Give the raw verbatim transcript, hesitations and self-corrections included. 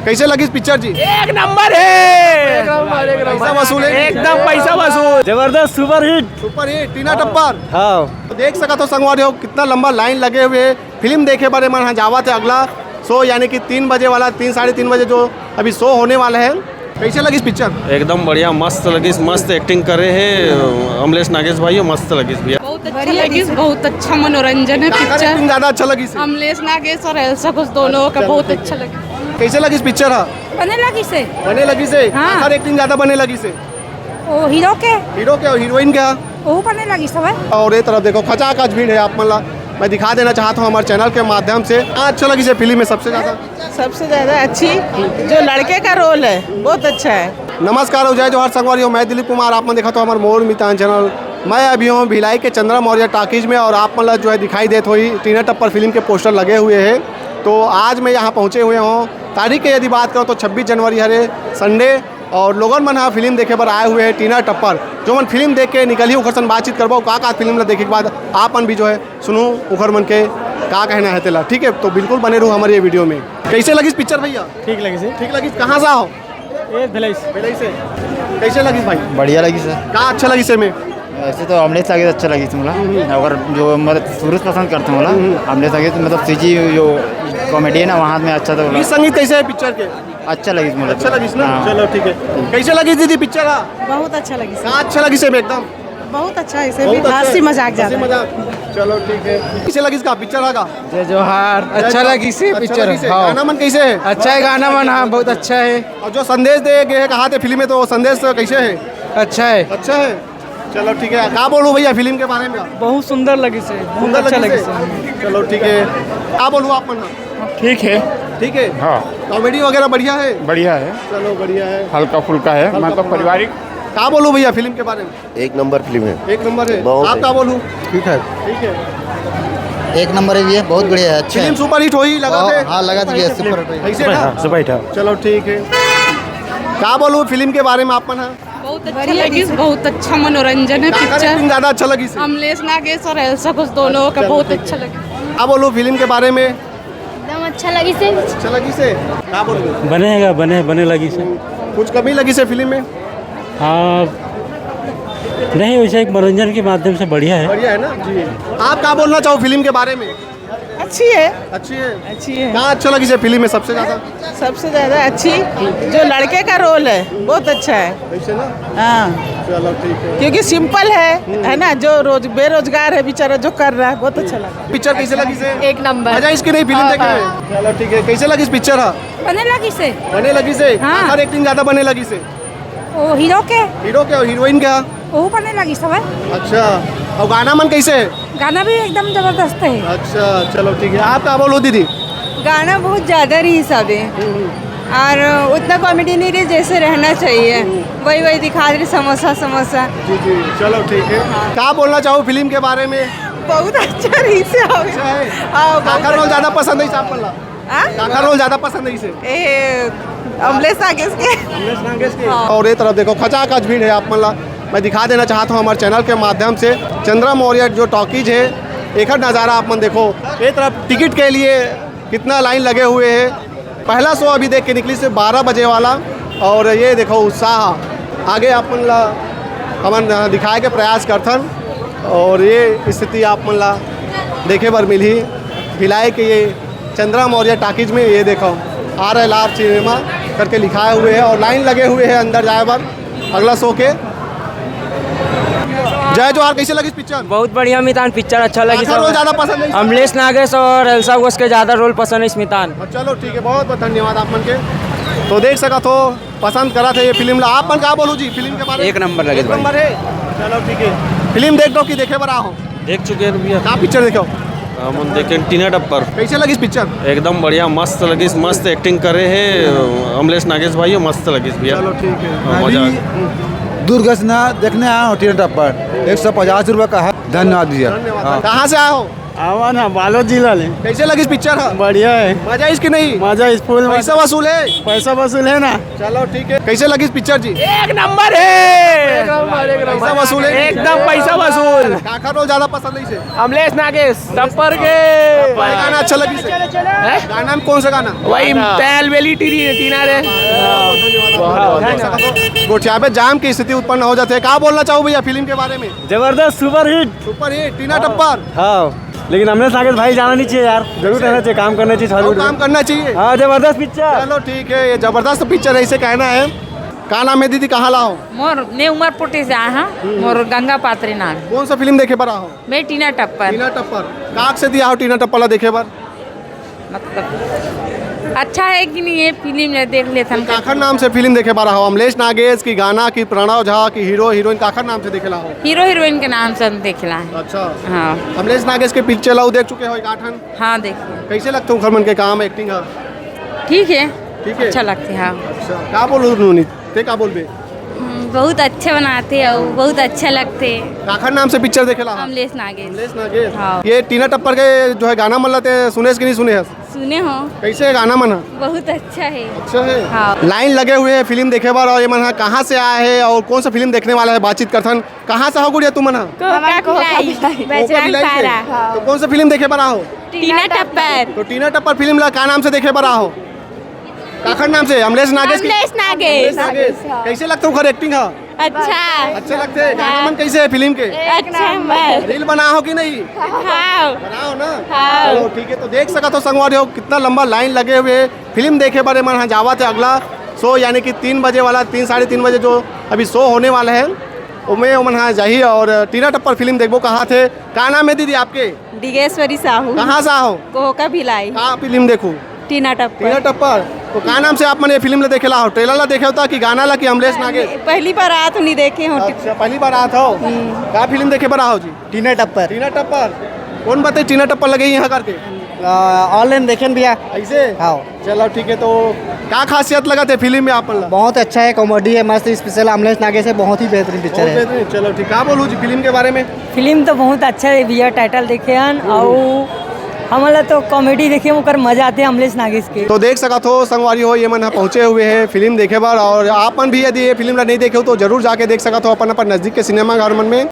कैसे लगिस पिक्चर जी? एक नंबर है। पैसा वसूल है। एकदम पैसा वसूल। जबरदस्त, सुपर हिट। सुपर हिट, टीना टप्पर। हाँ। तो देख सकत हो संगवारी हो, कितना लंबा लाइन लगे हुए है फिल्म देखे बर। मन ह जावत है अगला शो, यानी कि तीन बजे वाला, तीन, साढ़े तीन बजे जो अभी शो होने वाला है। कैसे लगिस पिक्चर? एकदम बढ़िया, मस्त लगिस, मस्त एक्टिंग करे है अमलेश नागेश भाई, मस्त लगिस भैया। बहुत अच्छा लगिस, बहुत अच्छा मनोरंजन है पिक्चर। ज्यादा अच्छा लगिस? अमलेश नागेश और एल्सा घोष दोनों का बहुत अच्छा लगिस। कैसे लगिस पिक्चर? हाँ, बने लगिस है। बने लगिस है? हाँ। काकर एक्टिंग ज्यादा बने लगिस है? वो हीरो के। हीरो के और हीरोइन के? वो बने लगिस है। और ये तरफ देखो, खचाखच भीड़ है, आप मन ला मैं दिखा देना चाहता हूँ हमारे चैनल के माध्यम से। हाँ, अच्छा लगिस है फिल्म में सबसे ज्यादा? सबसे ज्यादा अच्छी जो लड़के का रोल है, बहुत अच्छा है। नमस्कार और जय जोहार संगवारी हो, मैं दिलीप कुमार। आप मन देखत हो हमारे मोर मितान चैनल। मैं अभी हूँ भिलाई के चंद्रा मौर्य टॉकीज में और आप मन ला जो है दिखाई देत होही टीना टप्पर फिल्म के पोस्टर लगे हुए हैं। तो आज मैं यहाँ पहुँचे हुए हूँ। तारीख के यदि बात करो तो छब्बीस जनवरी हरे, संडे, और लोगन मन ह फिल्म देखे बर आए हुए हैं टीना टप्पर। जो मन फिल्म देख के निकलही, ओकर सन बातचीत करबो का का फिल्म ला देखे के बाद आप मन भी जो है सुनू ओकर मन के का कहना है तेला। ठीक है, तो बिल्कुल बने रहू हमारे ये वीडियो में। कैसे लगिस पिक्चर भैया? ठीक लगिस है। ठीक लगिस। कहाँ से आओ? ये भिलाई से। भिलाई से। कैसे लगिस भाई? बढ़िया लगिस है। का अच्छा लगिस एमे? वैसे तो अमलेश नागेश अच्छा लगिस मोला। अगर जो मतलब शुरू से पसंद करते हैं मोला, अमलेश नागेश मतलब सीजी जो कॉमेडी है ना, वहाँ में अच्छा था मोला। गीत संगीत कैसे है पिक्चर के? अच्छा लगिस मोला। अच्छा लगिस ना? हाँ। चलो ठीक है। कैसे लगिस दीदी पिक्चर? हाँ। बहुत अच्छा लगिस। का अच्छा लगिस एमे एकदम? बहुत अच्छा है, इसे बहुत भी अच्छा हंसी है। मजाक हंसी ज्यादा है। मजाक। चलो ठीक है। कैसे लगिस का पिक्चर? हाँ का? जय जोहार। जय अच्छा जोहार। लगिस है अच्छा पिक्चर। लगिस है। हाँ। गाना मन कैसे है? अच्छा है गाना मन, हाँ, बहुत अच्छा है। और जो संदेश दे गए है कहा थे फिल्म में, तो वो संदेश कैसे है? अच्छा है। अच्छा है। चलो ठीक है, का बोलू भैया फिल्म के बारे में? बहुत सुंदर लगिस है, बहुत सुंदर अच्छा लगिस लगिस है। है। चलो ठीक है, का बोलू आप मन? ठीक है। ठीक है। हाँ। कॉमेडी वगैरह बढ़िया है? बढ़िया है। चलो बढ़िया है। हल्का फुल्का है, हल्का मतलब फुल्का। पारिवारिक। का बोलू भैया फिल्म के बारे में? एक नंबर फिल्म है। एक नंबर है। बहुत आप है। का बोलू? ठीक है। ठीक है। एक नंबर है भैया, बहुत बढ़िया है, अच्छा फिल्म है। सुपर हिट होही लगा बहुत, थे? हाँ, लगा दीजिए, सुपर हिट होही। ऐसे ना? हाँ, सुपर हिट है। चलो ठीक है, का बोलू फिल्म के बारे में आप मन? हाँ। बहुत अच्छा लगिस, बहुत अच्छा मनोरंजन है पिक्चर। ज्यादा अच्छा लगिस? अमलेश नागेश और एल्सा घोष दोनों का बहुत अच्छा लगिस। का बोलू फिल्म के बारे में? एकदम अच्छा लगिस है। अच्छा लगिस है। का बोलू? बनेगा, बने, बने लगिस है। कुछ कमी लगिस है फिल्म में? हाँ, नहीं, वैसे एक मनोरंजन के माध्यम से बढ़िया है। बढ़िया है ना जी। आप का बोलना चाहो फिल्म के बारे में? अच्छी है। अच्छी है। अच्छी है। का अच्छा लगिस है फिल्म में सबसे ज्यादा? सबसे ज्यादा अच्छी जो लड़के का रोल है, बहुत अच्छा है। ऐसे ना? हाँ। चलो ठीक है। क्योंकि सिंपल है, है ना, जो रोज बेरोजगार है बेचारा, जो कर रहा है, बहुत अच्छा लगा। पिक्चर कैसे लगिस है? एक नंबर। मजा आइस कि नहीं फिल्म देखे? हाँ। चलो ठीक है, कैसे लगिस पिक्चर? हाँ। बने लगिस है। बने लगिस है? हाँ। काकर एक्टिंग ज्यादा बने लगिस है? वो हीरो के। हीरो के और हीरोइन के? वो बने लगिस है। अच्छा, और गाना मन कैसे है? गाना भी एकदम जबरदस्त है। अच्छा, चलो ठीक है। आप का बोलो दीदी? गाना बहुत ज्यादा रहिस अभी, और उतना कॉमेडी नहीं रही जैसे रहना चाहिए, वही वही दिखा रही, समोसा समोसा। जी जी, चलो ठीक है। का बोलना चाहो फिल्म के बारे में? बहुत अच्छा रहिस है। अच्छा है। हाँ, बहुत काकर रोल ज्यादा पसंद है आप मन ला? हाँ? काकर रोल ज्यादा पसंद है इसे? ए, अमलेश नागेश के। अमलेश नागेश के। हाँ। और ये तरफ देखो, खचाखच भीड़ है आप मन ला मैं दिखा देना चाहता हूँ हमारे चैनल के माध्यम से। चंद्रा मौर्य जो टॉकीज है, एकर नज़ारा आप मन देखो। ये तरफ टिकट के लिए कितना लाइन लगे हुए हैं। पहला शो अभी देख के निकलिस बारह बजे वाला, और ये देखो उत्साह आगे आप मन ला हमन दिखाए के प्रयास करथन, और ये स्थिति आप मन ला देखे बर मिलही भिलाई के ये चंद्रा मौर्य टॉकीज में। ये देखो, आर एल आर सिनेमा करके लिखाए हुए है और लाइन लगे हुए है अंदर जाए बर अगला शो के। जय जोहार, कैसे लगिस पिक्चर? बहुत बढ़िया मितान, पिक्चर अच्छा लगिस। काकर रोल ज्यादा पसंद है? अमलेश नागेश और एल्सा घोष के ज्यादा रोल पसंद है मितान। चलो ठीक है, बहुत बहुत धन्यवाद आप मन के। तो देख सकत हो, पसंद करत है ये फिल्म ला। आप मन का बोलू जी फिल्म के बारे में? एक नंबर लगे एक भाई। नंबर है। चलो ठीक है, फिल्म देख दो कि देखे बर आहो? देख चुके हैं भैया। का पिक्चर देखो? हमन देखे टीना टप्पर। कैसे लगिस पिक्चर? एकदम बढ़िया, मस्त लगिस, मस्त एक्टिंग करे है अमलेश नागेश भाई, मस्त लगिस भैया। चलो ठीक है। हाँ, मैं मजा भी आ गया। दूरदर्शन देखने आया हूँ टीना टप्पर, एक सौ पचास रुपये का है। धन्यवाद भैया। धन्यवाद। हाँ। कहाँ से आए हो? आवा ना, बालोद जिला ले। कैसे लगिस पिक्चर ह? बढ़िया है। मजा आइस कि नहीं? मजा आइस, full मजा। पैसा वसूल है? पैसा वसूल है ना। चलो ठीक है। कैसे लगिस पिक्चर जी? एक नंबर है। पैसा वसूल है? एकदम पैसा वसूल। काखर रोल ज्यादा पसंद है इसे? अमलेश नागेश, टप्पर के। गाना अच्छा लगिस है? हैं? गाना में कौन सा गाना? वही तैल बेली टीरी टीना रे। गोठियाबे जाम की स्थिति उत्पन्न हो जाते हैं। क्या बोलना चाहो भैया फिल्म के बारे में? जबरदस्त, सुपरहिट। सुपरहिट, टीना टप्पर। हाँ, लेकिन अमलेश नागेश भाई जाना नहीं चाहिए यार, जरूर रहना चाहिए, काम करना चाहिए और Hollywood में। काम करना चाहिए। हाँ, जबरदस्त पिक्चर। चलो ठीक है, ये जबरदस्त पिक्चर है, इसे कहना है। का नाम है दीदी, कहाँ ला हो? मोर, मैं उमरपुटी से आए हँव, मोर गंगा पात्री नाम। कौन सा फिल्म देखे बर आहो? मैं टीना टप्पर। टीना टप्पर। काक से दिया हो टीना टप्पर ला देखे बर? मतलब, अच्छा है कि नहीं, ये फिल्म में देख लेथन। काखर नाम से फिल्म देखे बर आहो? अमलेश नागेश की गाना की प्रणव झा की हीरो हीरोइन काखर नाम से देखे ला हो? हीरो हीरोइन के नाम से हम देखे ला है। अच्छा। हाँ। अमलेश नागेश के पिक्चर ला देख चुके हो एक आठन? हाँ, देखिए। कैसे लगते हो उनकर मन के काम, एक्टिंग है? ठीक है। ठीक है। अच्छा लगते हैं, हाँ। अच्छा, का बोलू नूनी? ते का बोलबे? हम्म, बहुत अच्छा बनाते हैं, बहुत अच्छा लगते हैं। काखर नाम से पिक्चर देखे ला? अमलेश नागेश। अमलेश नागेश। हाँ। ये टीना टप्पर के जो है गाना मन ला ते सुने हस कि नहीं सुने हस? सुने हो। कैसे है गाना मन ह? बहुत अच्छा है। अच्छा है। हाँ। लाइन लगे हुए हैं फिल्म देखे बर, और ये मन ह कहाँ से आए हैं और कौन सा फिल्म देखने वाला है, बातचीत करथन। कहाँ से हो गुड़िया तुमन ह? कोका भिलाई। कोका बजरंग भिलाई से? पारा। तो कौन सा फिल्म देखे बर आहो? टीना टप्पर। तो टीना टप्पर फिल्म ला का नाम से देखे बर आहो? काखर नाम से? अमलेश नागेश के? अमलेश नागेश। अमलेश नागेश। कैसे लगता है ओकर एक्टिंग ह? अच्छा। अच्छा लगते हैं। गाना मन कैसे है फिल्म के? अच्छा नंबर। रील बना हो कि नहीं? हाँ। बनाओ ना। हाँ। चलो ठीक है, तो देख सकत हो संगवारी हो, कितना लंबा लाइन लगे हुए हैं फिल्म देखे बर। मन ह जावत है अगला शो, यानी कि तीन बजे वाला, तीन, साढ़े तीन बजे जो अभी शो होने वाला है, ओमे ओमन ह जाही और टीना टप्पर फिल्म देखबो कहा थे। का नाम है दीदी आपके? डिगेश्वरी साहू। कहाँ से आहो? कोहका भिलाई। का फिल्म देखू? टीना टप्पर। टीना टप्पर। तो का नाम से आप मन ये फिल्म ला देखे ला हो? ट्रेलर ला देखे होता कि गाना ला कि अमलेश नागेश? पहली बार आत हूँ, नहीं देखे हूँ। अच्छा, पहली बार आत हो। हम्म। का फिल्म देखे बर आहो जी? टीना टप्पर। टीना टप्पर। कौन बताई टीना टप्पर लगे यहाँ करके? आ, ऑनलाइन देखे न भैया। ऐसे? हाँ। चलो ठीक है, तो का खासियत लगा थे फिल्म में आप मन ला? बहुत अच्छा है, कॉमेडी है, मस्त, स्पेशल अमलेश नागेश है, बहुत ही बेहतरीन पिक्चर बहुत है। बेहतरीन। चलो ठीक, का बोलू जी फिल्म के बारे में? फिल्म तो बहुत अच्छा है भैया, टाइटल देखे हन, और हमला तो कॉमेडी देखे ओकर मजा आते हैं अमलेश नागेश के। तो देख सकत हो संगवारी हो, ये मन ह पहुंचे हुए हैं फिल्म देखे बर, और आप मन भी यदि ये फिल्म ला नहीं देखे हो तो जरूर जाके देख सकत हो अपन अपन नजदीक के सिनेमा घर मन में।